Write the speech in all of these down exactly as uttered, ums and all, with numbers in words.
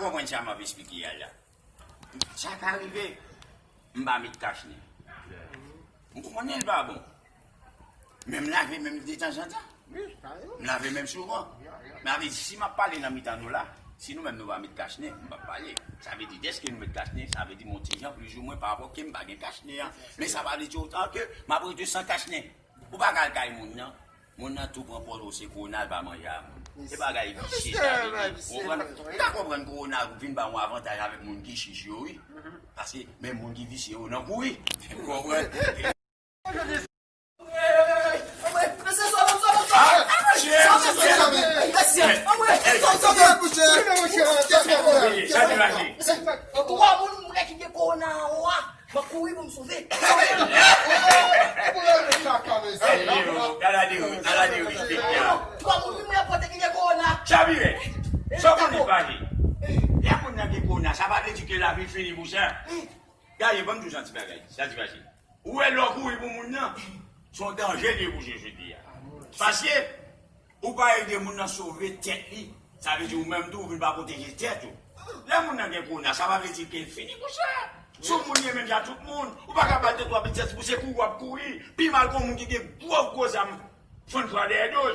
Konprann sa m ap esplike a la. Sa ka rive, m pa met kach nen. M konnen l pa bon. Men m lave men m detanzantan. M lave men m souvan. Men sa vle di, si m ap pale nan mitan nou la, si nou menm nou pa met kach nen, m p ap pale. Sa vle di, dèske nou met kach nen, sa vle di m yon ti jan plizoumwen pa rapò ke m pa gen kach nen an. Men sa pa vle di otan ke m ap rete san kach nen. Ou pa ka al kay moun nan. Moun nan tou pran pòz ou se kowona, l pa manje a moun. E bagay visye sa vle di. Ou konprann? Ou ka konprann kowona vin ba yon avantaj avèk moun ki chich yo, wi. Paske menm moun ki visye yo nan kouri. Ou konprann? Twa moun mwen ki gen kowona an wa, mwen kouri pou m sove. Twa moun mwen pote ki gen kowona. Chabiret, sa w konnen pale. Lè moun nan gen kowona, sa pa vle di ke lavi fini pou sa. Gade, ban m di w yon ti bagay, sa ti pase. Ou wè lè w kouri pou moun nan, se yon danje li ye pou jodi a. Paske ou pa ede moun nan sove tèt li, sa vle di ou menm tou ou vin pa pwoteje tèt ou. Lè moun nan gen kowona, sa pa vle di ke l fini pou sa. Se yon moun li ye menm jan tout moun. Ou pa ka ba l de twa pitit pou se kouri w ap kouri. Pi mal ke yon moun ki gen gwo gwo zam fann fwa dèyè do l.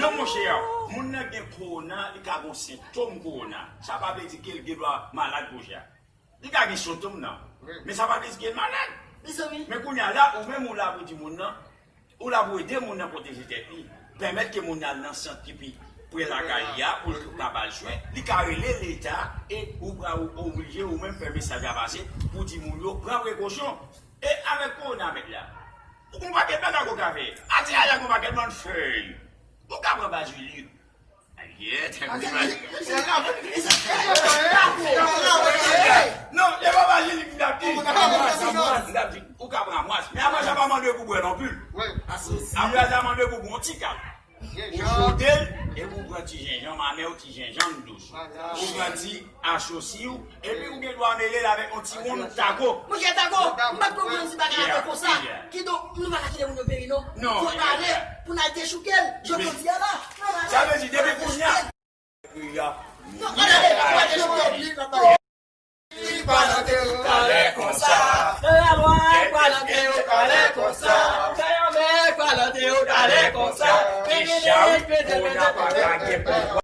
Non monchè, moun nan gen kowona, li ka gen sentòm kowona. Sa pa vle di ke l gen dwa malad monchè. Li ka gen sentòm nan. Men sa pa vle di ke l malad. Men kounye a la, ou menm ou la pou di moun nan, ou la pou ede moun nan pwoteje tèt li. Pèmèt ke moun nan al nan sant ki pi pre lakay li a pou l ka ba l swen. Li ka rele Leta e ou pral oblije ou menm fè mesaj la pase pou di moun yo pran prekosyon. E avèk kowona mèt la, ou gon pakèt bagay ou ka fè. Atè a la gon pakèt bann fèy. Ou ka pran bazilik. Non, e pa bazilik m t ap di. M t ap di, ou ka pran mwas. Men apre sa pa mande pou bwè non plis. Apre sa mande pou bwè yon ti kal. Ou fwote l, epi ou pran ti jenjanm amè ou ti jenjanm dous. Ou pran ti asosi w, epi ou gen dwa mele l avèk yon ti wonn tako. Monchè tako, m pa t konprann ti bagay la fè konsa. Kidonk, nou pa ka kite moun yo peri non. Fò n ale pou n al dechouke l. Jodi a la, sa vle di depi kounye a. Non, ann ale, nou al dechouke l. Li pa nan tè yo talè konsa. Fè yon mè pa nan tè yo talè konsa. Deja wi, kowona pa ka gen pouvwa.